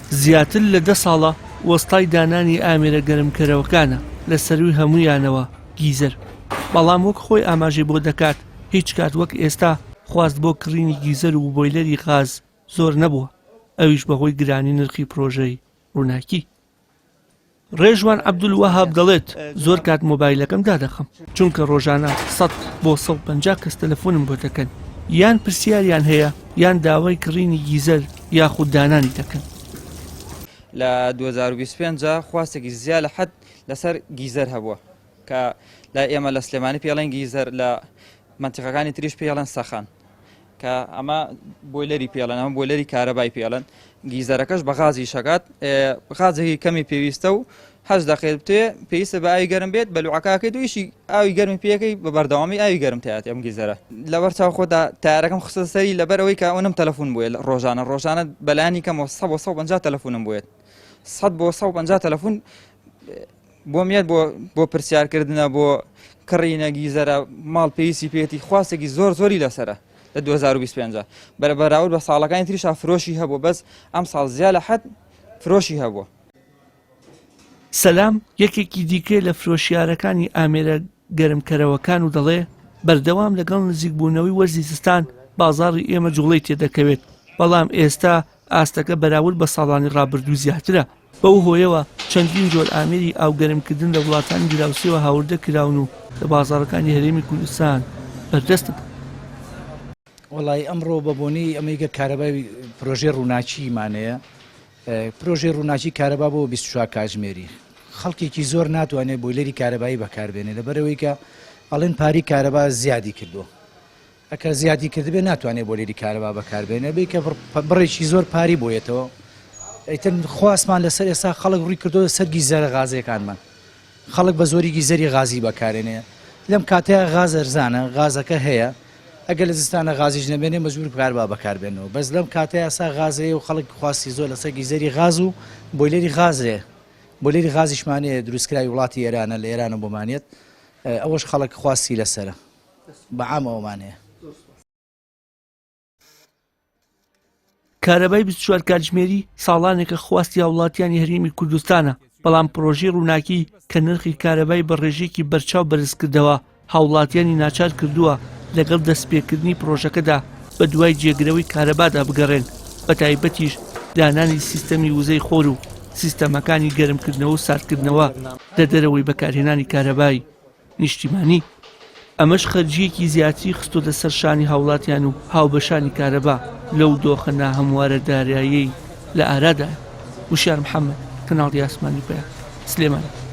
زیاتر لە دە ساڵە وەستای دانانی ئامێرە گەرمکەرەوەکانە، لە سەرووی هەموویانەوە گیزەر. بەڵام وەک خۆی ئاماژەی بۆ دەکات، هیچ کات وەک ئێستا خواست بۆ کڕینی گیزەر و بۆیلەری غاز زۆر نەبووە، ئەویش بەهۆی گرانی نرخی پرۆژەی ڕووناکی. ڕێژوان عەبدولوەهاب دەڵێت، زۆر کات مۆبایلەکەم دادەخەم، چونکە ڕۆژانە 100 بۆ 150 کەس تەلەفۆنم بۆ دەکەن، یان پرسیاریان هەیە یان داوای کڕینی گیزەر یاخود دانانی دەکەن. لە 2025 خواستێکی زیا لە حەد لەسەر گیزەر هەبووە کە لای ئێمە لە سلێمانی پێڵێن گیزەر لە مەنتیقەکانی تریش پێڵێن سەخان. کە ئەمە بۆیلەری پێڵێن ئەمە بۆیلەری کارەبای پێڵێن گیزەرەکەش بە غازی شەکات غازێکی کەمی پێویستە و هەش دەقێت بتێ پێویستە بە ئاوی گەرم بێت بەلوعەکەکەی دویشی ئاوی گەرمی پێەکەی بە بەردەوامی ئاوی گەرم تیات ئەم گیزەرە لەبەر چاو خۆدا تارەکەم خستە سەری لەبەر ئەوەی کە ئەوەنم تەلەفۆن بووە ڕۆژانە ڕۆژانە بەلانی کەمەوە 100 بۆ 150 تەلەفۆنم بوێت 100 بۆ 150 تەلەفۆن بۆم یەت بۆ بۆ پرسیارکردنە بۆ کڕینە گیزەرە ماڵ پێویستی پێێتی خواستێکی زۆر زۆری لەسرە لە 2025 بەرە بەراورد بە ساڵەکانی تریشا فرۆشی هەبوو بەس ئەم ساڵ زیا لە حەد فرۆشی هەبووە. سەلام یەکێکی دیکەیە لە فرۆشیارەکانی ئامێرە گەرمکەرەوەکان و دەڵێ، بەردەوام لەگەڵ نزیکبوونەوەی وەرزی زستان بازاڕی ئێمە جوڵەی تێدەکەوێت، بەڵام ئێستا ئاستەکە بەراورد بە ساڵانی ڕابردوو زیاترە، بەو هۆیەوە چەندین جۆر ئامێری ئاوگەرمکردن لە وڵاتانی دراوسێوە هاوردە کراون و لە بازاڕەکانی هەرێمی کوردستان بەردەستن. وەڵایی ئەمڕۆ بە بۆنەی ئەمەی کە کارەبای پرۆژەی ڕووناکیمان هەیە، پرۆژەی ڕووناکی کارەبا بۆ 24 کاتژمێری خەڵکێکی زۆر ناتوانێت بۆیلەری کارەبایی بەکاربێنێ لەبەرئەوەی کە ئەڵێن پاری کارەبا زیادی کردووە. ئەکەر زیادی کردبێ ناتوانێ بۆلێری کارەبا بەکار بێنێ بێ کە بڕێکی زۆر پاری بۆیەتەوە ئیتر خواستمان لەسەر ئێستا خەڵک ڕووی کردۆتە سەر گیزەرە غازیەکانمان خەڵک بە زۆری گیزەری غازی بەکارێنێ لەم کاتەیە غاز ئەرزانە غازەکە هەیە ئەگەر لە زستانە غازیش نەمێنێ مەجبور کارەبا بەکاربێنەوە بەس لەم کاتەیە ئێستا غازەیە و خەڵک خواستی زۆر لەسەر گیزەری غاز و بۆیلەری غازێ بۆیلەری غازیشمان هەیە دروستکراوی وڵاتی ئێرانە لە ئێرانە بۆمانێت ئەوەش خەڵک خواستی لەسەرە. بە عام ئەوەمان هەیە. کارەبای 24 کاتژمێری ساڵانێکە خواستی هاوڵاتیانی هەرێمی کوردستانە، بەڵام پڕۆژەی ڕووناکی کە نرخی کارەبای بە ڕێژەیەکی بەرچاو بەرزکردەوە، هاوڵاتیانی ناچار کردووە لەگەڵ دەستپێکردنی پڕۆژەکەدا بەدوای جێگرەوەی کارەبادا بگەڕێن، بەتایبەتیش دانانی سیستەمی وزەی خۆر و سیستەمەکانی گەرمکردنەوە و ساردکردنەوە لە دەرەوەی بەکارهێنانی کارەبای نیشتیمانی، ئەمەش خەرجییەکی زیاتری خستۆتە سەر شانی هاوڵاتیان و هاوبەشانی کارەبا لەو دۆخە ناهەموارە داراییەی لە ئارادایە. وشیار محەمەد، کەناڵی ئاسمانی پەیام، سلێمانی.